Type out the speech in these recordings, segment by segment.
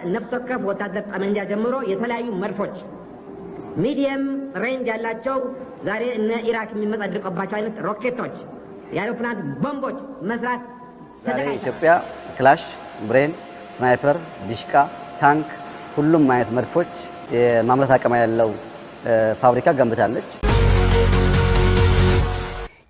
ከነፍስ ወከፍ ወታደር ጠመንጃ ጀምሮ የተለያዩ መድፎች፣ medium range ያላቸው ዛሬ እነ ኢራክ የሚመጻደቁባቸው አይነት ሮኬቶች፣ የአውሮፕላን ቦምቦች መስራት። ዛሬ ኢትዮጵያ ክላሽ፣ ብሬን፣ ስናይፐር፣ ዲሽቃ፣ ታንክ፣ ሁሉም አይነት መድፎች የማምረት አቅም ያለው ፋብሪካ ገንብታለች።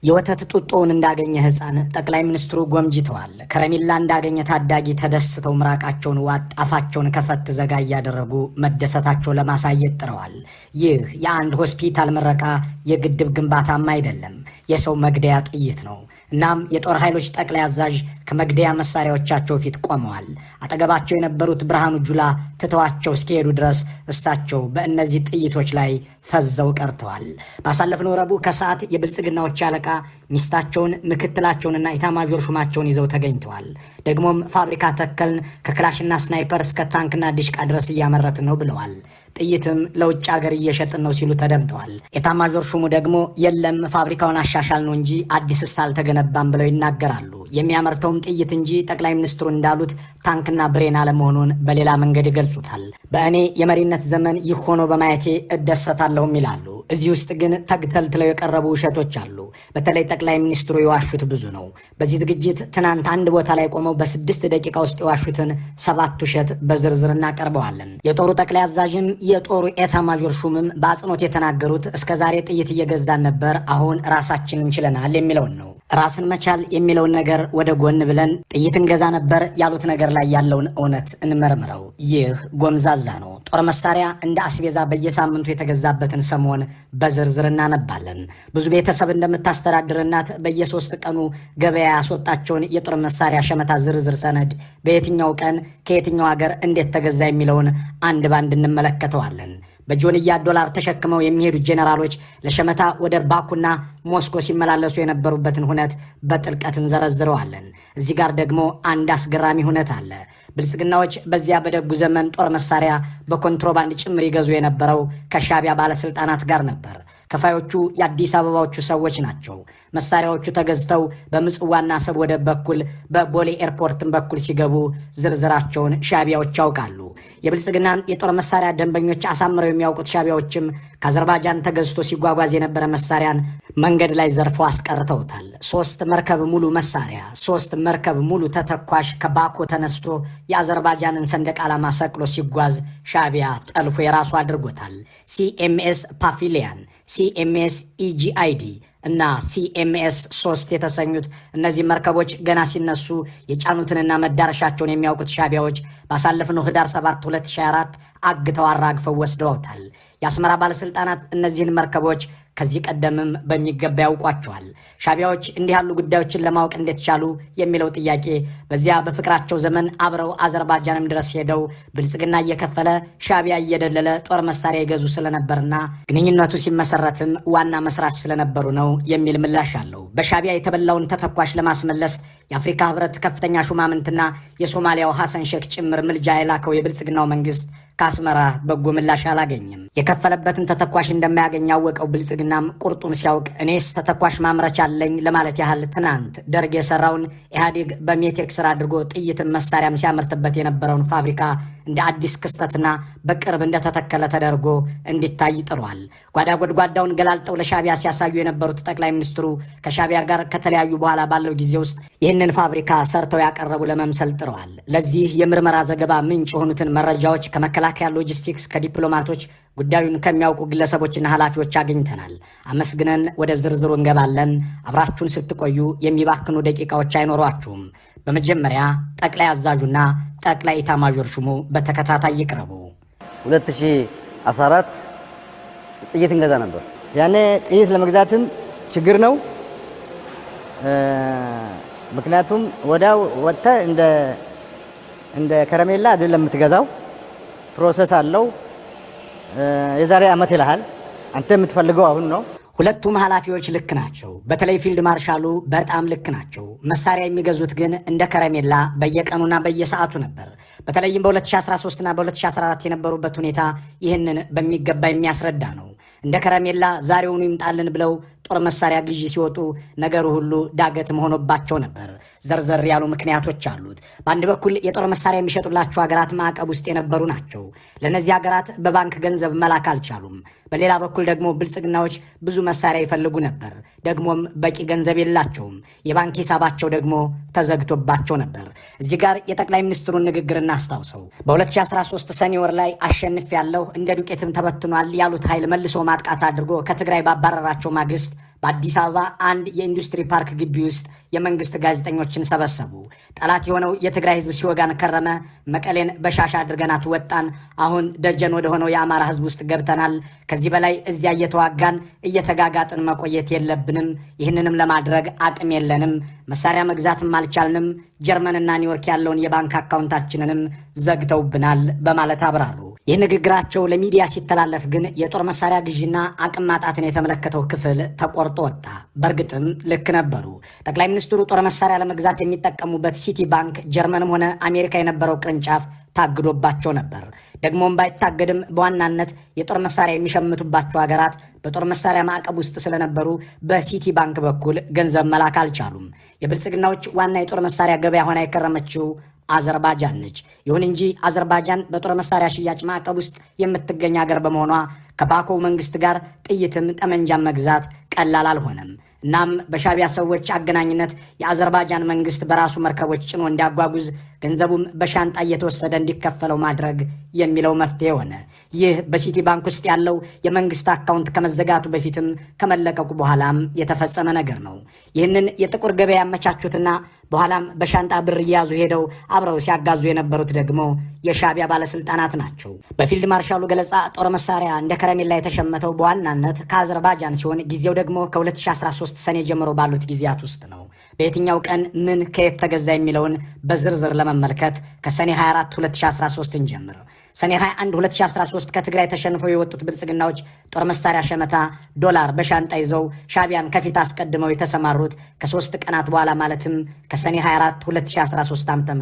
የወተት ጡጦውን እንዳገኘ ሕፃን ጠቅላይ ሚኒስትሩ ጎምጅተዋል። ከረሜላ እንዳገኘ ታዳጊ ተደስተው ምራቃቸውን ዋጥ፣ አፋቸውን ከፈት ዘጋ እያደረጉ መደሰታቸውን ለማሳየት ጥረዋል። ይህ የአንድ ሆስፒታል ምረቃ፣ የግድብ ግንባታም አይደለም፣ የሰው መግደያ ጥይት ነው። እናም የጦር ኃይሎች ጠቅላይ አዛዥ ከመግደያ መሳሪያዎቻቸው ፊት ቆመዋል። አጠገባቸው የነበሩት ብርሃኑ ጁላ ትተዋቸው እስኪሄዱ ድረስ እሳቸው በእነዚህ ጥይቶች ላይ ፈዘው ቀርተዋል። ባሳለፍነው ረቡዕ ከሰዓት የብልጽግናዎች አለቃ ሚስታቸውን፣ ምክትላቸውንና ኢታማዦር ሹማቸውን ይዘው ተገኝተዋል። ደግሞም ፋብሪካ ተከልን፣ ከክላሽና ስናይፐር እስከ ታንክና ዲሽቃ ድረስ እያመረትን ነው ብለዋል። ጥይትም ለውጭ ሀገር እየሸጥን ነው ሲሉ ተደምጠዋል። ኤታማዦር ሹሙ ደግሞ የለም፣ ፋብሪካውን አሻሻል ነው እንጂ አዲስስ አልተገነባም ብለው ይናገራሉ። የሚያመርተውም ጥይት እንጂ ጠቅላይ ሚኒስትሩ እንዳሉት ታንክና ብሬን አለመሆኑን በሌላ መንገድ ይገልጹታል። በእኔ የመሪነት ዘመን ይህ ሆኖ በማየቴ እደሰታለሁም ይላሉ። እዚህ ውስጥ ግን ተግተልትለው የቀረቡ ውሸቶች አሉ። በተለይ ጠቅላይ ሚኒስትሩ የዋሹት ብዙ ነው። በዚህ ዝግጅት ትናንት አንድ ቦታ ላይ ቆመው በ6 ደቂቃ ውስጥ የዋሹትን ሰባት ውሸት በዝርዝር እናቀርበዋለን። የጦሩ ጠቅላይ አዛዥም የጦሩ ኤታማዦር ሹምም በአጽንኦት የተናገሩት እስከ ዛሬ ጥይት እየገዛን ነበር፣ አሁን ራሳችንን ችለናል የሚለውን ነው። ራስን መቻል የሚለውን ነገር ወደ ጎን ብለን ጥይት እንገዛ ነበር ያሉት ነገር ላይ ያለውን እውነት እንመርምረው። ይህ ጎምዛዛ ነው። ጦር መሳሪያ እንደ አስቤዛ በየሳምንቱ የተገዛበትን ሰሞን በዝርዝር እናነባለን። ብዙ ቤተሰብ እንደምታስተዳድር እናት በየ3 ቀኑ ገበያ ያስወጣቸውን የጦር መሳሪያ ሸመታ ዝርዝር ሰነድ በየትኛው ቀን ከየትኛው ሀገር እንዴት ተገዛ የሚለውን አንድ ባንድ እንመለከተዋለን። በጆንያ ዶላር ተሸክመው የሚሄዱ ጄኔራሎች ለሸመታ ወደ ባኩና ሞስኮ ሲመላለሱ የነበሩበትን ሁነት በጥልቀት እንዘረዝረዋለን። እዚህ ጋር ደግሞ አንድ አስገራሚ ሁነት አለ። ብልጽግናዎች በዚያ በደጉ ዘመን ጦር መሳሪያ በኮንትሮባንድ ጭምር ይገዙ የነበረው ከሻቢያ ባለስልጣናት ጋር ነበር። ከፋዮቹ የአዲስ አበባዎቹ ሰዎች ናቸው። መሳሪያዎቹ ተገዝተው በምጽዋና አሰብ ወደብ በኩል፣ በቦሌ ኤርፖርትን በኩል ሲገቡ ዝርዝራቸውን ሻቢያዎች ያውቃሉ። የብልጽግናን የጦር መሳሪያ ደንበኞች አሳምረው የሚያውቁት ሻቢያዎችም ከአዘርባጃን ተገዝቶ ሲጓጓዝ የነበረ መሳሪያን መንገድ ላይ ዘርፈው አስቀርተውታል። ሶስት መርከብ ሙሉ መሳሪያ፣ ሶስት መርከብ ሙሉ ተተኳሽ ከባኩ ተነስቶ የአዘርባጃንን ሰንደቅ ዓላማ ሰቅሎ ሲጓዝ ሻቢያ ጠልፎ የራሱ አድርጎታል። ሲኤምኤስ ፓቪሊያን፣ ሲኤምኤስ ኢጂአይዲ እና ሲኤምኤስ 3 የተሰኙት እነዚህ መርከቦች ገና ሲነሱ የጫኑትንና መዳረሻቸውን የሚያውቁት ሻቢያዎች ባሳለፍነው ህዳር 7 2024 አግተው አራግፈው ወስደውታል። የአስመራ ባለስልጣናት እነዚህን መርከቦች ከዚህ ቀደምም በሚገባ ያውቋቸዋል። ሻቢያዎች እንዲህ ያሉ ጉዳዮችን ለማወቅ እንዴት ቻሉ የሚለው ጥያቄ በዚያ በፍቅራቸው ዘመን አብረው አዘርባጃንም ድረስ ሄደው ብልጽግና እየከፈለ ሻቢያ እየደለለ ጦር መሳሪያ ይገዙ ስለነበርና ግንኙነቱ ሲመሰረትም ዋና መስራች ስለነበሩ ነው የሚል ምላሽ አለው። በሻቢያ የተበላውን ተተኳሽ ለማስመለስ የአፍሪካ ህብረት ከፍተኛ ሹማምንትና የሶማሊያው ሐሰን ሼክ ጭምር ምልጃ የላከው የብልጽግናው መንግስት ከአስመራ በጎ ምላሽ አላገኘም። የከፈለበትን ተተኳሽ እንደማያገኝ ያወቀው ብልጽግናም ቁርጡን ሲያውቅ እኔስ ተተኳሽ ማምረቻ አለኝ ለማለት ያህል ትናንት ደርግ የሰራውን፣ ኢህአዴግ በሜቴክ ስራ አድርጎ ጥይትን መሳሪያም ሲያመርትበት የነበረውን ፋብሪካ እንደ አዲስ ክስተትና በቅርብ እንደተተከለ ተደርጎ እንዲታይ ጥሯል። ጓዳ ጎድጓዳውን ገላልጠው ለሻቢያ ሲያሳዩ የነበሩት ጠቅላይ ሚኒስትሩ ከሻቢያ ጋር ከተለያዩ በኋላ ባለው ጊዜ ውስጥ ይህንን ፋብሪካ ሰርተው ያቀረቡ ለመምሰል ጥረዋል። ለዚህ የምርመራ ዘገባ ምንጭ የሆኑትን መረጃዎች ከመከላከያ ሎጂስቲክስ፣ ከዲፕሎማቶች፣ ጉዳዩን ከሚያውቁ ግለሰቦችና ኃላፊዎች አግኝተናል። አመስግነን ወደ ዝርዝሩ እንገባለን። አብራችሁን ስትቆዩ የሚባክኑ ደቂቃዎች አይኖሯችሁም። በመጀመሪያ ጠቅላይ አዛዡና ጠቅላይ ኢታማዦር ሹሙ በተከታታይ ይቅረቡ። 2014 ጥይት እንገዛ ነበር። ያኔ ጥይት ለመግዛትም ችግር ነው። ምክንያቱም ወዲያው ወጥተህ እንደ ከረሜላ አይደለም የምትገዛው፣ process አለው። የዛሬ ዓመት ይልሃል። አንተ የምትፈልገው አሁን ነው። ሁለቱም ኃላፊዎች ልክ ናቸው። በተለይ ፊልድ ማርሻሉ በጣም ልክ ናቸው። መሳሪያ የሚገዙት ግን እንደ ከረሜላ በየቀኑና በየሰዓቱ ነበር። በተለይም በ2013 እና በ2014 የነበሩበት ሁኔታ ይህንን በሚገባ የሚያስረዳ ነው። እንደ ከረሜላ ዛሬውኑ ይምጣልን ብለው ጦር መሳሪያ ግዢ ሲወጡ ነገሩ ሁሉ ዳገትም ሆኖባቸው ነበር። ዘርዘር ያሉ ምክንያቶች አሉት። በአንድ በኩል የጦር መሳሪያ የሚሸጡላቸው ሀገራት ማዕቀብ ውስጥ የነበሩ ናቸው። ለእነዚህ ሀገራት በባንክ ገንዘብ መላክ አልቻሉም። በሌላ በኩል ደግሞ ብልጽግናዎች ብዙ መሳሪያ ይፈልጉ ነበር። ደግሞም በቂ ገንዘብ የላቸውም። የባንክ ሂሳባቸው ደግሞ ተዘግቶባቸው ነበር። እዚህ ጋር የጠቅላይ ሚኒስትሩን ንግግር እናስታውሰው። በ2013 ሰኔ ወር ላይ አሸንፌያለሁ፣ እንደ ዱቄትም ተበትኗል ያሉት ኃይል መልሶ ማጥቃት አድርጎ ከትግራይ ባባረራቸው ማግስት በአዲስ አበባ አንድ የኢንዱስትሪ ፓርክ ግቢ ውስጥ የመንግስት ጋዜጠኞችን ሰበሰቡ። ጠላት የሆነው የትግራይ ህዝብ ሲወጋን ከረመ። መቀሌን በሻሻ አድርገናት ወጣን። አሁን ደጀን ወደ ሆነው የአማራ ህዝብ ውስጥ ገብተናል። ከዚህ በላይ እዚያ እየተዋጋን እየተጋጋጥን መቆየት የለብንም። ይህንንም ለማድረግ አቅም የለንም። መሳሪያ መግዛትም አልቻልንም። ጀርመንና ኒውዮርክ ያለውን የባንክ አካውንታችንንም ዘግተውብናል በማለት አብራሩ። ይህ ንግግራቸው ለሚዲያ ሲተላለፍ ግን የጦር መሳሪያ ግዢና አቅም ማጣትን የተመለከተው ክፍል ተቆርጦ ወጣ። በእርግጥም ልክ ነበሩ። ጠቅላይ ሚኒስትሩ ጦር መሳሪያ ለመግዛት የሚጠቀሙበት ሲቲ ባንክ ጀርመንም ሆነ አሜሪካ የነበረው ቅርንጫፍ ታግዶባቸው ነበር። ደግሞም ባይታገድም በዋናነት የጦር መሳሪያ የሚሸምቱባቸው ሀገራት በጦር መሳሪያ ማዕቀብ ውስጥ ስለነበሩ በሲቲ ባንክ በኩል ገንዘብ መላክ አልቻሉም። የብልጽግናዎች ዋና የጦር መሳሪያ ገበያ ሆና የከረመችው አዘርባጃን ነች። ይሁን እንጂ አዘርባጃን በጦር መሳሪያ ሽያጭ ማዕቀብ ውስጥ የምትገኝ ሀገር በመሆኗ ከባኮው መንግስት ጋር ጥይትም ጠመንጃን መግዛት ቀላል አልሆነም። እናም በሻቢያ ሰዎች አገናኝነት የአዘርባጃን መንግስት በራሱ መርከቦች ጭኖ እንዲያጓጉዝ ገንዘቡም በሻንጣ እየተወሰደ እንዲከፈለው ማድረግ የሚለው መፍትሄ ሆነ። ይህ በሲቲ ባንክ ውስጥ ያለው የመንግስት አካውንት ከመዘጋቱ በፊትም ከመለቀቁ በኋላም የተፈጸመ ነገር ነው። ይህንን የጥቁር ገበያ ያመቻቹትና በኋላም በሻንጣ ብር እየያዙ ሄደው አብረው ሲያጋዙ የነበሩት ደግሞ የሻቢያ ባለስልጣናት ናቸው። በፊልድ ማርሻሉ ገለጻ ጦር መሳሪያ እንደ ከረሜላ የተሸመተው በዋናነት ከአዘርባጃን ሲሆን ጊዜው ደግሞ ከ2013 ሰኔ ጀምሮ ባሉት ጊዜያት ውስጥ ነው። በየትኛው ቀን ምን ከየት ተገዛ የሚለውን በዝርዝር ለመመልከት ከሰኔ 24 2013 እንጀምር። ሰኔ 21 2013 ከትግራይ ተሸንፈው የወጡት ብልጽግናዎች ጦር መሳሪያ ሸመታ ዶላር በሻንጣ ይዘው ሻቢያን ከፊት አስቀድመው የተሰማሩት ከ3 ቀናት በኋላ ማለትም ከሰኔ 24 2013 ዓ.ም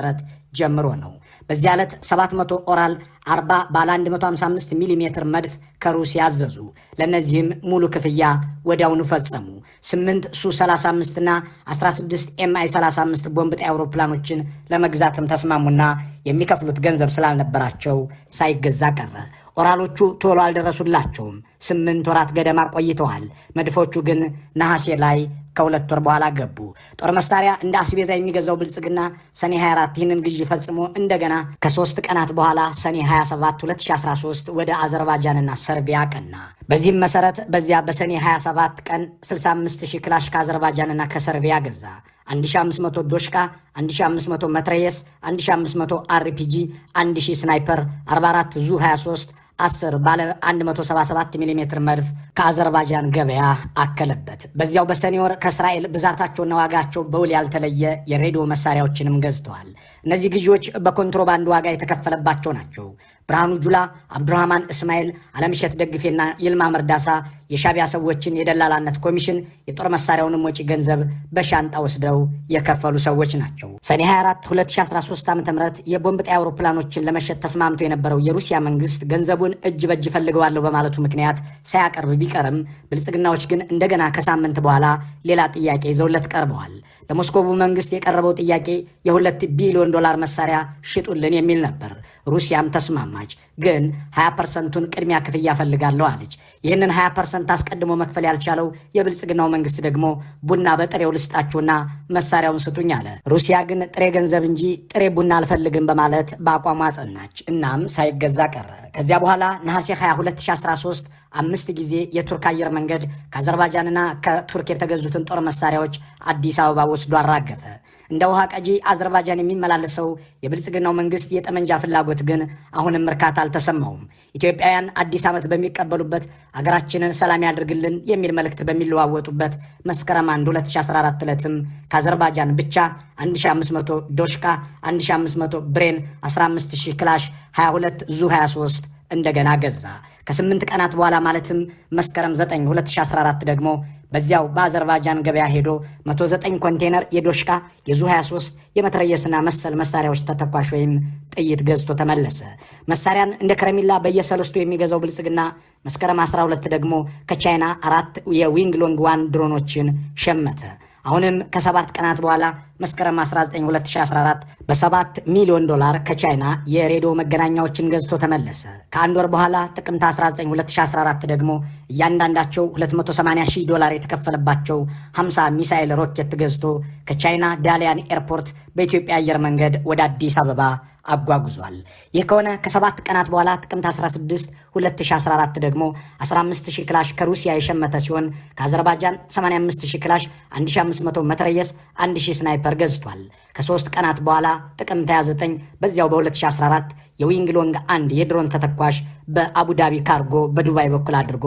ጀምሮ ነው። በዚህ ዕለት 700 ኦራል 40 ባለ 155 ሚሜ መድፍ ከሩሲያ አዘዙ። ለነዚህም ሙሉ ክፍያ ወዲያውኑ ፈጸሙ። 8 ሱ 35 እና 16 ኤምአይ 35 ቦምብ ጣይ አውሮፕላኖችን ለመግዛትም ተስማሙና የሚከፍሉት ገንዘብ ስላልነበራቸው ሳይገዛ ቀረ። ኦራሎቹ ቶሎ አልደረሱላቸውም። 8 ወራት ገደማ ቆይተዋል። መድፎቹ ግን ነሐሴ ላይ ከ2 ወር በኋላ ገቡ። ጦር መሳሪያ እንደ አስቤዛ የሚገዛው ብልጽግና ሰኔ 24 ይህንን ግዢ ፈጽሞ እንደገና ከ3 ቀናት በኋላ ሰኔ 27 2013 ወደ አዘርባጃንና ሰርቢያ ቀና። በዚህም መሰረት በዚያ በሰኔ 27 ቀን 65000 ክላሽ ከአዘርባጃንና ከሰርቢያ ገዛ። 1500 ዶሽቃ፣ 1500 መትረየስ፣ 1500 አርፒጂ፣ 1000 ስናይፐር፣ 44 ዙ 23፣ 10 ባለ 177 ሚሜ መድፍ ከአዘርባጃን ገበያ አከለበት። በዚያው በሰኔ ወር ከእስራኤል ብዛታቸውና ዋጋቸው በውል ያልተለየ የሬዲዮ መሳሪያዎችንም ገዝተዋል። እነዚህ ግዢዎች በኮንትሮባንድ ዋጋ የተከፈለባቸው ናቸው። ብርሃኑ ጁላ፣ አብዱራህማን እስማኤል፣ አለምሸት ደግፌና ይልማ መርዳሳ የሻቢያ ሰዎችን የደላላነት ኮሚሽን የጦር መሳሪያውንም ወጪ ገንዘብ በሻንጣ ወስደው የከፈሉ ሰዎች ናቸው። ሰኔ 24 2013 ዓ.ም የቦምብ ጣይ አውሮፕላኖችን ለመሸጥ ተስማምቶ የነበረው የሩሲያ መንግስት ገንዘቡን እጅ በእጅ ፈልገዋለሁ በማለቱ ምክንያት ሳያቀርብ ቢቀርም ብልጽግናዎች ግን እንደገና ከሳምንት በኋላ ሌላ ጥያቄ ይዘውለት ቀርበዋል። ለሞስኮቡ መንግስት የቀረበው ጥያቄ የ2 ቢሊዮን ዶላር መሳሪያ ሽጡልን የሚል ነበር። ሩሲያም ተስማማች። ግን 20%ቱን ቅድሚያ ክፍያ ፈልጋለሁ አለች። ይህንን 20% አስቀድሞ መክፈል ያልቻለው የብልጽግናው መንግስት ደግሞ ቡና በጥሬው ልስጣችሁና መሳሪያውን ስጡኝ አለ። ሩሲያ ግን ጥሬ ገንዘብ እንጂ ጥሬ ቡና አልፈልግም በማለት በአቋሟ ጸናች። እናም ሳይገዛ ቀረ። ከዚያ በኋላ ነሐሴ 22 2013 5 ጊዜ የቱርክ አየር መንገድ ከአዘርባጃንና ከቱርክ የተገዙትን ጦር መሳሪያዎች አዲስ አበባ ወስዶ አራገፈ። እንደ ውሃ ቀጂ አዘርባጃን የሚመላለሰው የብልጽግናው መንግስት የጠመንጃ ፍላጎት ግን አሁንም እርካታ አልተሰማውም። ኢትዮጵያውያን አዲስ ዓመት በሚቀበሉበት አገራችንን ሰላም ያድርግልን የሚል መልእክት በሚለዋወጡበት መስከረም 1 2014 ዕለትም ከአዘርባጃን ብቻ 1500 ዶሽቃ፣ 1500 ብሬን፣ 15000 ክላሽ፣ 22 ዙ 23 እንደገና ገዛ። ከ8 ቀናት በኋላ ማለትም መስከረም 9 2014 ደግሞ በዚያው በአዘርባጃን ገበያ ሄዶ 109 ኮንቴነር የዶሽቃ፣ የዙ 23፣ የመትረየስና መሰል መሳሪያዎች ተተኳሽ ወይም ጥይት ገዝቶ ተመለሰ። መሳሪያን እንደ ከረሜላ በየሰለስቱ የሚገዛው ብልጽግና መስከረም 12 ደግሞ ከቻይና 4 የዊንግ ሎንግ 1 ድሮኖችን ሸመተ። አሁንም ከ7 ቀናት በኋላ መስከረም 19 2014 በ7 ሚሊዮን ዶላር ከቻይና የሬዲዮ መገናኛዎችን ገዝቶ ተመለሰ። ከአንድ ወር በኋላ ጥቅምት 19 2014 ደግሞ እያንዳንዳቸው 280 ሺህ ዶላር የተከፈለባቸው 50 ሚሳኤል ሮኬት ገዝቶ ከቻይና ዳሊያን ኤርፖርት በኢትዮጵያ አየር መንገድ ወደ አዲስ አበባ አጓጉዟል። ይህ ከሆነ ከ7 ቀናት በኋላ ጥቅምት 16 2014 ደግሞ 15000 ክላሽ ከሩሲያ የሸመተ ሲሆን ከአዘርባይጃን 85000 ክላሽ፣ 1500 መትረየስ፣ 1000 ስናይፐር ገዝቷል። ከ3 ቀናት በኋላ ጥቅምት 29 በዚያው በ2014 የዊንግ ሎንግ አንድ የድሮን ተተኳሽ በአቡዳቢ ካርጎ በዱባይ በኩል አድርጎ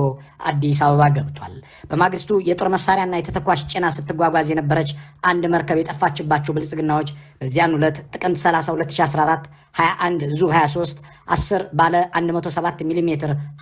አዲስ አበባ ገብቷል። በማግስቱ የጦር መሳሪያና የተተኳሽ ጭና ስትጓጓዝ የነበረች አንድ መርከብ የጠፋችባቸው ብልጽግናዎች በዚያን ዕለት ጥቅምት 30 2014 21 ዙ 23፣ 10 ባለ 107 ሚሜ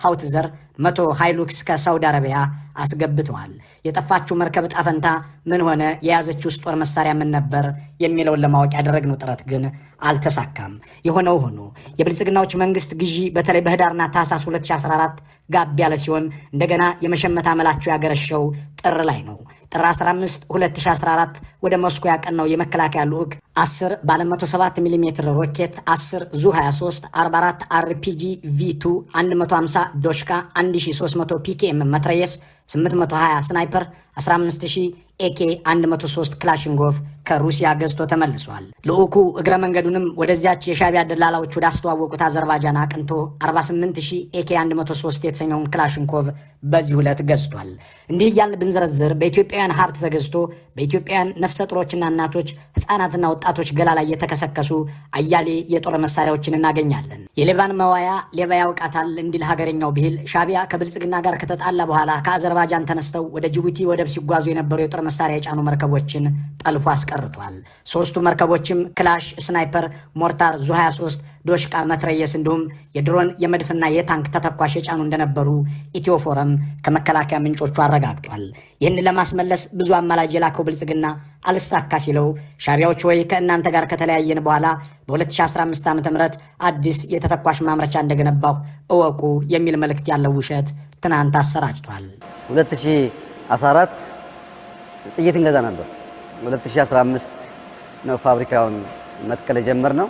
ሃውትዘር፣ 100 ሃይሉክስ ከሳውዲ አረቢያ አስገብተዋል። የጠፋችው መርከብ ዕጣ ፈንታ ምን ሆነ? የያዘችው ጦር መሳሪያ ምን ነበር? የሚለውን ለማወቅ ያደረግነው ጥረት ግን አልተሳካም። የሆነው ሆኖ የብልጽግናዎች መንግስት ግዢ በተለይ በህዳርና ታህሳስ 2014 ጋብ ያለ ሲሆን እንደገና የመሸመት አመላቸው ያገረሸው ጥር ላይ ነው። ጥር 15 2014 ወደ ሞስኮ ያቀናው የመከላከያ ልዑክ 10 ባለ 107 ሚሜ ሮኬት፣ 10 ዙ 23፣ 44 RPG V2፣ 150 ዶሽካ፣ 1300 ፒኬኤም መትረየስ፣ 820 ስናይፐር፣ 15000 ኤኬ 103 ክላሽንኮቭ ከሩሲያ ገዝቶ ተመልሷል። ልዑኩ እግረ መንገዱንም ወደዚያች የሻቢያ ደላላዎች ወዳስተዋወቁት አዘርባጃን አቅንቶ 48000 ኤኬ 103 የተሰኘውን ክላሽንኮቭ በዚህ ዕለት ገዝቷል። እንዲህ እያልን ብንዘረዝር በኢትዮጵያውያን ሀብት ተገዝቶ በኢትዮጵያውያን ነፍሰ ጡሮችና እናቶች፣ ሕፃናትና ወጣቶች ገላ ላይ የተከሰከሱ አያሌ የጦር መሳሪያዎችን እናገኛለን። የሌባን መዋያ ሌባ ያውቃታል እንዲል ሀገረኛው ብሂል፣ ሻቢያ ከብልጽግና ጋር ከተጣላ በኋላ ከአዘርባጃን ተነስተው ወደ ጅቡቲ ወደብ ሲጓዙ የነበሩ የጦር መሳሪያ የጫኑ መርከቦችን ጠልፎ አስቀርቷል። ሶስቱ መርከቦችም ክላሽ፣ ስናይፐር፣ ሞርታር፣ ዙ 23፣ ዶሽቃ፣ መትረየስ እንዲሁም የድሮን፣ የመድፍና የታንክ ተተኳሽ የጫኑ እንደነበሩ ኢትዮ ፎረም ከመከላከያ ምንጮቹ አረጋግጧል። ይህን ለማስመለስ ብዙ አማላጅ የላከው ብልጽግና አልሳካ ሲለው ሻቢያዎች ወይ ከእናንተ ጋር ከተለያየን በኋላ በ2015 ዓ ም አዲስ የተተኳሽ ማምረቻ እንደገነባሁ እወቁ የሚል መልእክት ያለው ውሸት ትናንት አሰራጭቷል። 2014 ጥይት እንገዛ ነበር። 2015 ነው ፋብሪካውን መትከል የጀመርነው።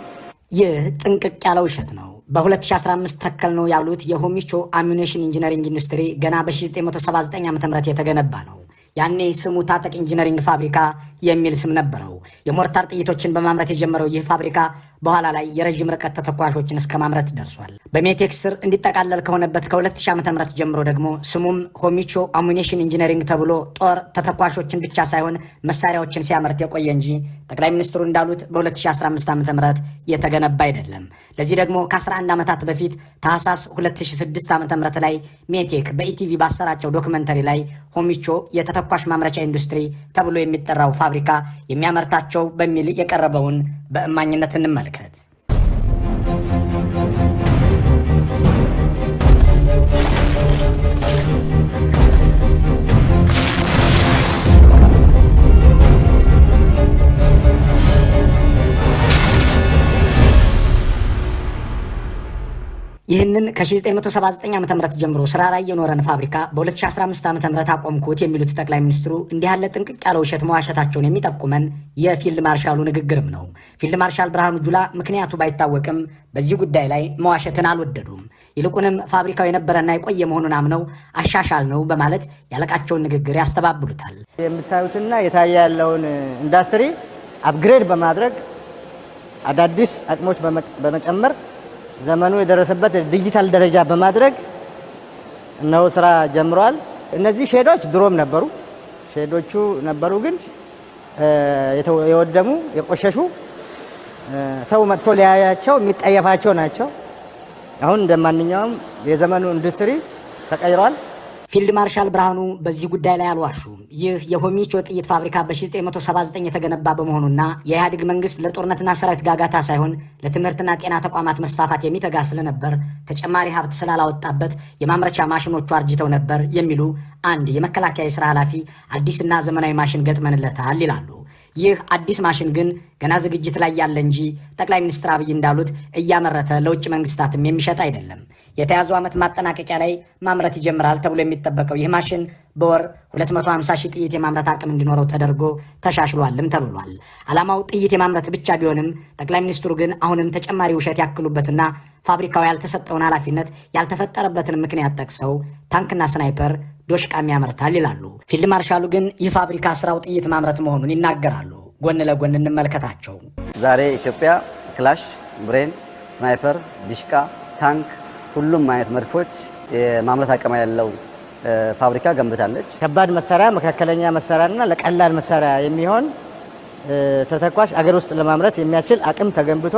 ይህ ጥንቅቅ ያለ ውሸት ነው። በ2015 ተከልነው ያሉት የሆሚቾ አሚኔሽን ኢንጂነሪንግ ኢንዱስትሪ ገና በ1979 ዓ ም የተገነባ ነው። ያኔ ስሙ ታጠቅ ኢንጂነሪንግ ፋብሪካ የሚል ስም ነበረው። የሞርታር ጥይቶችን በማምረት የጀመረው ይህ ፋብሪካ በኋላ ላይ የረዥም ርቀት ተተኳሾችን እስከ ማምረት ደርሷል። በሜቴክ ስር እንዲጠቃለል ከሆነበት ከ2000 ዓ ም ጀምሮ ደግሞ ስሙም ሆሚቾ አሙኔሽን ኢንጂነሪንግ ተብሎ ጦር ተተኳሾችን ብቻ ሳይሆን መሳሪያዎችን ሲያመርት የቆየ እንጂ ጠቅላይ ሚኒስትሩ እንዳሉት በ2015 ዓ ም የተገነባ አይደለም። ለዚህ ደግሞ ከ11 ዓመታት በፊት ታህሳስ 2006 ዓ ም ላይ ሜቴክ በኢቲቪ ባሰራጨው ዶክመንተሪ ላይ ሆሚቾ የተተኳሽ ማምረቻ ኢንዱስትሪ ተብሎ የሚጠራው ፋብሪካ የሚያመርታቸው በሚል የቀረበውን በእማኝነት እንመልከት። ይህንን ከ1979 ዓ ም ጀምሮ ስራ ላይ የኖረን ፋብሪካ በ2015 ዓ ም አቆምኩት የሚሉት ጠቅላይ ሚኒስትሩ እንዲህ ያለ ጥንቅቅ ያለ ውሸት መዋሸታቸውን የሚጠቁመን የፊልድ ማርሻሉ ንግግርም ነው። ፊልድ ማርሻል ብርሃኑ ጁላ ምክንያቱ ባይታወቅም በዚህ ጉዳይ ላይ መዋሸትን አልወደዱም። ይልቁንም ፋብሪካው የነበረና የቆየ መሆኑን አምነው አሻሻልነው በማለት ያለቃቸውን ንግግር ያስተባብሉታል። የምታዩትና የታየ ያለውን ኢንዱስትሪ upgrade በማድረግ፣ አዳዲስ አቅሞች በመጨመር፣ ዘመኑ የደረሰበት ዲጂታል ደረጃ በማድረግ እነሆ ስራ ጀምሯል። እነዚህ ሼዶች ድሮም ነበሩ፣ ሼዶቹ ነበሩ፣ ግን የወደሙ፣ የቆሸሹ፣ ሰው መጥቶ ሊያያቸው የሚጠየፋቸው ናቸው። አሁን እንደ ማንኛውም የዘመኑ ኢንዱስትሪ ተቀይሯል። ፊልድ ማርሻል ብርሃኑ በዚህ ጉዳይ ላይ አልዋሹም። ይህ የሆሚቾ ጥይት ፋብሪካ በ1979 የተገነባ በመሆኑና የኢህአዴግ መንግስት ለጦርነትና ሰራዊት ጋጋታ ሳይሆን ለትምህርትና ጤና ተቋማት መስፋፋት የሚተጋ ስለነበር ተጨማሪ ሀብት ስላላወጣበት የማምረቻ ማሽኖቹ አርጅተው ነበር የሚሉ አንድ የመከላከያ የስራ ኃላፊ አዲስና ዘመናዊ ማሽን ገጥመንለታል ይላሉ። ይህ አዲስ ማሽን ግን ገና ዝግጅት ላይ ያለ እንጂ ጠቅላይ ሚኒስትር አብይ እንዳሉት እያመረተ ለውጭ መንግስታትም የሚሸጥ አይደለም። የተያዘው ዓመት ማጠናቀቂያ ላይ ማምረት ይጀምራል ተብሎ የሚጠበቀው ይህ ማሽን በወር 250 ሺህ ጥይት የማምረት አቅም እንዲኖረው ተደርጎ ተሻሽሏልም ተብሏል። ዓላማው ጥይት የማምረት ብቻ ቢሆንም ጠቅላይ ሚኒስትሩ ግን አሁንም ተጨማሪ ውሸት ያክሉበትና ፋብሪካው ያልተሰጠውን ኃላፊነት፣ ያልተፈጠረበትን ምክንያት ጠቅሰው ታንክና ስናይፐር ዶሽቃም ያመርታል ይላሉ። ፊልድ ማርሻሉ ግን ይህ ፋብሪካ ስራው ጥይት ማምረት መሆኑን ይናገራሉ። ጎን ለጎን እንመልከታቸው። ዛሬ ኢትዮጵያ ክላሽ፣ ብሬን፣ ስናይፐር፣ ዲሽቃ፣ ታንክ፣ ሁሉም አይነት መድፎች የማምረት አቅም ያለው ፋብሪካ ገንብታለች። ከባድ መሳሪያ፣ መካከለኛ መሳሪያና ለቀላል መሳሪያ የሚሆን ተተኳሽ አገር ውስጥ ለማምረት የሚያስችል አቅም ተገንብቶ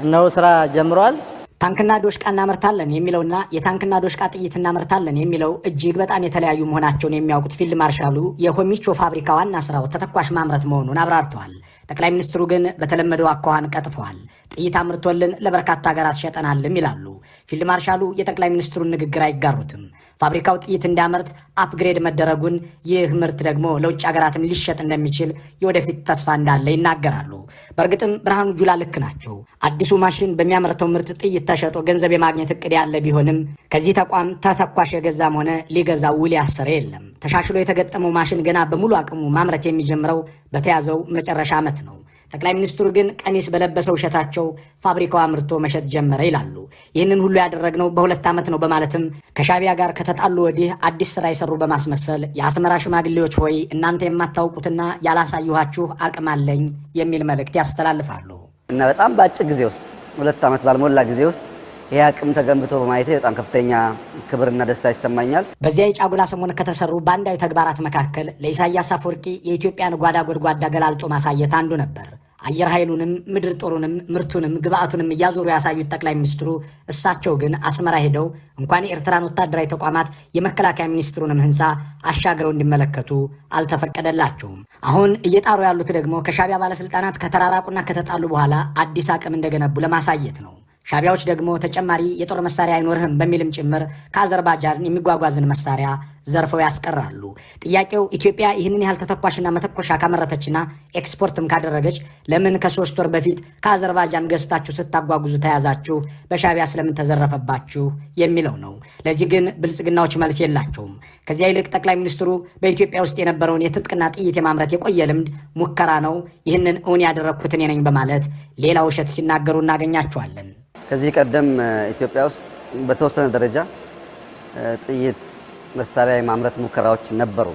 እነሆ ስራ ጀምሯል። ታንክና ዶሽቃ እናመርታለን የሚለውና የታንክና ዶሽቃ ጥይት እናመርታለን የሚለው እጅግ በጣም የተለያዩ መሆናቸውን የሚያውቁት ፊልድ ማርሻሉ የሆሚቾ ፋብሪካ ዋና ስራው ተተኳሽ ማምረት መሆኑን አብራርተዋል። ጠቅላይ ሚኒስትሩ ግን በተለመደው አኳኋን ቀጥፈዋል። ጥይት አምርቶልን ለበርካታ ሀገራት ሸጠናልም ይላሉ። ፊልድ ማርሻሉ የጠቅላይ ሚኒስትሩን ንግግር አይጋሩትም። ፋብሪካው ጥይት እንዲያመርት upgrade መደረጉን፣ ይህ ምርት ደግሞ ለውጭ ሀገራትም ሊሸጥ እንደሚችል የወደፊት ተስፋ እንዳለ ይናገራሉ። በእርግጥም ብርሃኑ ጁላ ልክ ናቸው። አዲሱ ማሽን በሚያመርተው ምርት ጥይት ተሸጦ ገንዘብ የማግኘት እቅድ ያለ ቢሆንም ከዚህ ተቋም ተተኳሽ የገዛም ሆነ ሊገዛ ውል ያሰረ የለም። ተሻሽሎ የተገጠመው ማሽን ገና በሙሉ አቅሙ ማምረት የሚጀምረው በተያዘው መጨረሻ ዓመት ነው። ጠቅላይ ሚኒስትሩ ግን ቀሚስ በለበሰ ውሸታቸው ፋብሪካው አምርቶ መሸጥ ጀመረ ይላሉ። ይህንን ሁሉ ያደረግነው በ2 ዓመት ነው በማለትም ከሻቢያ ጋር ከተጣሉ ወዲህ አዲስ ስራ የሰሩ በማስመሰል የአስመራ ሽማግሌዎች ሆይ፣ እናንተ የማታውቁትና ያላሳየኋችሁ አቅም አለኝ የሚል መልእክት ያስተላልፋሉ። እና በጣም በአጭር ጊዜ ውስጥ፣ 2 ዓመት ባልሞላ ጊዜ ውስጥ ይህ አቅም ተገንብቶ በማየቴ በጣም ከፍተኛ ክብርና ደስታ ይሰማኛል። በዚያ የጫጉላ ሰሞን ከተሰሩ ባንዳዊ ተግባራት መካከል ለኢሳያስ አፈወርቂ የኢትዮጵያን ጓዳ ጎድጓዳ ገላልጦ ማሳየት አንዱ ነበር። አየር ኃይሉንም፣ ምድር ጦሩንም፣ ምርቱንም፣ ግብአቱንም እያዞሩ ያሳዩት ጠቅላይ ሚኒስትሩ እሳቸው ግን አስመራ ሄደው እንኳን የኤርትራን ወታደራዊ ተቋማት የመከላከያ ሚኒስትሩንም ህንፃ አሻግረው እንዲመለከቱ አልተፈቀደላቸውም። አሁን እየጣሩ ያሉት ደግሞ ከሻቢያ ባለስልጣናት ከተራራቁና ከተጣሉ በኋላ አዲስ አቅም እንደገነቡ ለማሳየት ነው። ሻቢያዎች ደግሞ ተጨማሪ የጦር መሳሪያ አይኖርህም በሚልም ጭምር ከአዘርባጃን የሚጓጓዝን መሳሪያ ዘርፈው ያስቀራሉ። ጥያቄው ኢትዮጵያ ይህንን ያህል ተተኳሽና መተኮሻ ካመረተችና ኤክስፖርትም ካደረገች ለምን ከ3 ወር በፊት ከአዘርባጃን ገዝታችሁ ስታጓጉዙ ተያዛችሁ? በሻቢያ ስለምን ተዘረፈባችሁ? የሚለው ነው። ለዚህ ግን ብልጽግናዎች መልስ የላቸውም። ከዚያ ይልቅ ጠቅላይ ሚኒስትሩ በኢትዮጵያ ውስጥ የነበረውን የትጥቅና ጥይት የማምረት የቆየ ልምድ ሙከራ ነው፣ ይህንን እውን ያደረግኩት እኔ ነኝ በማለት ሌላ ውሸት ሲናገሩ እናገኛቸዋለን። ከዚህ ቀደም ኢትዮጵያ ውስጥ በተወሰነ ደረጃ ጥይት መሳሪያ የማምረት ሙከራዎች ነበሩ።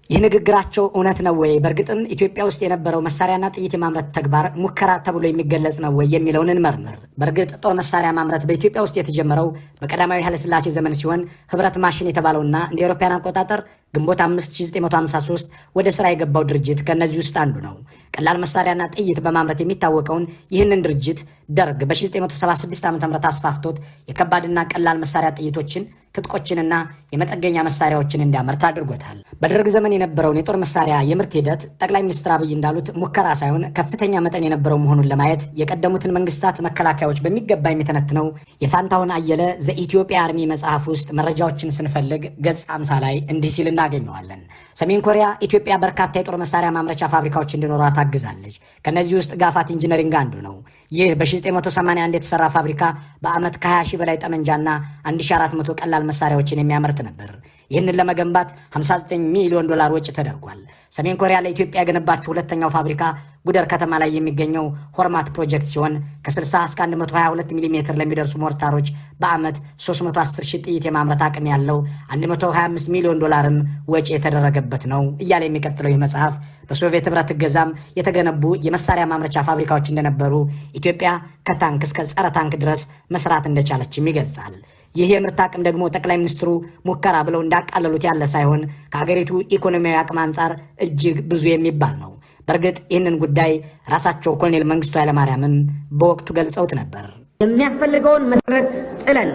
ይህ ንግግራቸው እውነት ነው ወይ? በእርግጥም ኢትዮጵያ ውስጥ የነበረው መሳሪያና ጥይት የማምረት ተግባር ሙከራ ተብሎ የሚገለጽ ነው ወይ የሚለውን እንመርምር። በእርግጥ ጦር መሳሪያ ማምረት በኢትዮጵያ ውስጥ የተጀመረው በቀዳማዊ ኃይለሥላሴ ዘመን ሲሆን ህብረት ማሽን የተባለውና እንደ አውሮፓውያን አቆጣጠር ግንቦት 5 1953 ወደ ስራ የገባው ድርጅት ከእነዚህ ውስጥ አንዱ ነው። ቀላል መሳሪያና ጥይት በማምረት የሚታወቀውን ይህንን ድርጅት ደርግ በ1976 ዓ.ም አስፋፍቶት የከባድና ቀላል መሳሪያ ጥይቶችን፣ ትጥቆችንና የመጠገኛ መሳሪያዎችን እንዲያመርት አድርጎታል። በደርግ ዘመን የነበረውን የጦር መሳሪያ የምርት ሂደት ጠቅላይ ሚኒስትር አብይ እንዳሉት ሙከራ ሳይሆን ከፍተኛ መጠን የነበረው መሆኑን ለማየት የቀደሙትን መንግስታት መከላከያዎች በሚገባ የሚተነትነው የፋንታሁን አየለ The Ethiopia Army መጽሐፍ ውስጥ መረጃዎችን ስንፈልግ ገጽ 50 ላይ እንዲህ ሲል እናገኘዋለን። ሰሜን ኮሪያ ኢትዮጵያ በርካታ የጦር መሳሪያ ማምረቻ ፋብሪካዎች እንዲኖሯት ታግዛለች። ከእነዚህ ውስጥ ጋፋት ኢንጂነሪንግ አንዱ ነው። ይህ በ1981 የተሰራ ፋብሪካ በዓመት ከ20 ሺህ በላይ ጠመንጃና 1400 ቀላል መሳሪያዎችን የሚያመርት ነበር። ይህንን ለመገንባት 59 ሚሊዮን ዶላር ወጪ ተደርጓል። ሰሜን ኮሪያ ለኢትዮጵያ የገነባችው ሁለተኛው ፋብሪካ ጉደር ከተማ ላይ የሚገኘው ሆርማት ፕሮጀክት ሲሆን ከ60 እስከ 122 ሚሜ ለሚደርሱ ሞርታሮች በዓመት 310 ሺህ ጥይት የማምረት አቅም ያለው፣ 125 ሚሊዮን ዶላርም ወጪ የተደረገበት ነው እያለ የሚቀጥለው ይህ መጽሐፍ በሶቪየት ህብረት እገዛም የተገነቡ የመሳሪያ ማምረቻ ፋብሪካዎች እንደነበሩ፣ ኢትዮጵያ ከታንክ እስከ ጸረ ታንክ ድረስ መስራት እንደቻለችም ይገልጻል። ይህ የምርት አቅም ደግሞ ጠቅላይ ሚኒስትሩ ሙከራ ብለው እንዳቃለሉት ያለ ሳይሆን ከሀገሪቱ ኢኮኖሚያዊ አቅም አንጻር እጅግ ብዙ የሚባል ነው። በእርግጥ ይህንን ጉዳይ ራሳቸው ኮሎኔል መንግስቱ ኃይለማርያምም በወቅቱ ገልጸውት ነበር። የሚያስፈልገውን መሰረት ጥለን፣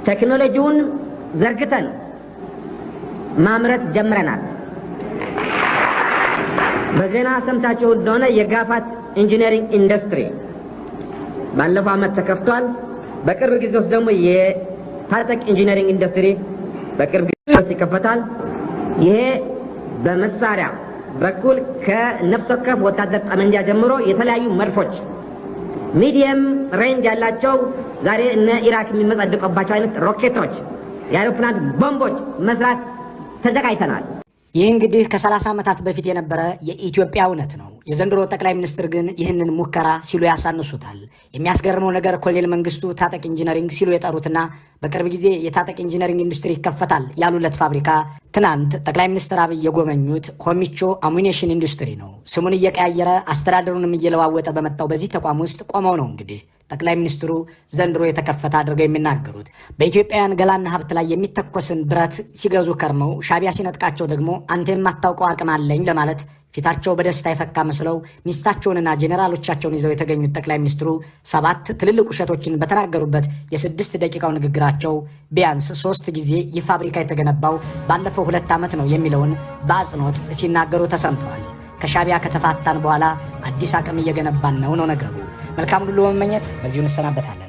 ቴክኖሎጂውን ዘርግተን ማምረት ጀምረናል። በዜና ሰምታችሁ እንደሆነ የጋፋት ኢንጂነሪንግ ኢንዱስትሪ ባለፈው ዓመት ተከፍቷል። በቅርብ ጊዜ ውስጥ ደግሞ የታጠቅ ኢንጂነሪንግ ኢንዱስትሪ በቅርብ ጊዜ ውስጥ ይከፈታል። ይሄ በመሳሪያ በኩል ከነፍስ ወከፍ ወታደር ጠመንጃ ጀምሮ የተለያዩ መድፎች፣ Medium range ያላቸው ዛሬ እነ ኢራክ የሚመጻደቁባቸው አይነት ሮኬቶች፣ የአውሮፕላን ቦምቦች መስራት ተዘጋጅተናል። ይህ እንግዲህ ከ30 ዓመታት በፊት የነበረ የኢትዮጵያ እውነት ነው። የዘንድሮ ጠቅላይ ሚኒስትር ግን ይህንን ሙከራ ሲሉ ያሳንሱታል። የሚያስገርመው ነገር ኮሎኔል መንግስቱ ታጠቅ ኢንጂነሪንግ ሲሉ የጠሩትና በቅርብ ጊዜ የታጠቅ ኢንጂነሪንግ ኢንዱስትሪ ይከፈታል ያሉለት ፋብሪካ ትናንት ጠቅላይ ሚኒስትር አብይ የጎበኙት ሆሚቾ አሙኔሽን ኢንዱስትሪ ነው። ስሙን እየቀያየረ አስተዳደሩንም እየለዋወጠ በመጣው በዚህ ተቋም ውስጥ ቆመው ነው እንግዲህ ጠቅላይ ሚኒስትሩ ዘንድሮ የተከፈተ አድርገው የሚናገሩት። በኢትዮጵያውያን ገላና ሀብት ላይ የሚተኮስን ብረት ሲገዙ ከርመው ሻቢያ ሲነጥቃቸው ደግሞ አንተ የማታውቀው አቅም አለኝ ለማለት ፊታቸው በደስታ የፈካ መስለው ሚስታቸውንና ጄኔራሎቻቸውን ይዘው የተገኙት ጠቅላይ ሚኒስትሩ 7 ትልልቅ ውሸቶችን በተናገሩበት የ6 ደቂቃው ንግግራቸው ቢያንስ 3 ጊዜ ይህ ፋብሪካ የተገነባው ባለፈው 2 ዓመት ነው የሚለውን በአጽንኦት ሲናገሩ ተሰምተዋል። ከሻቢያ ከተፋታን በኋላ አዲስ አቅም እየገነባን ነው ነው ነገሩ። መልካም ሁሉ በመመኘት በዚሁ እንሰናበታለን።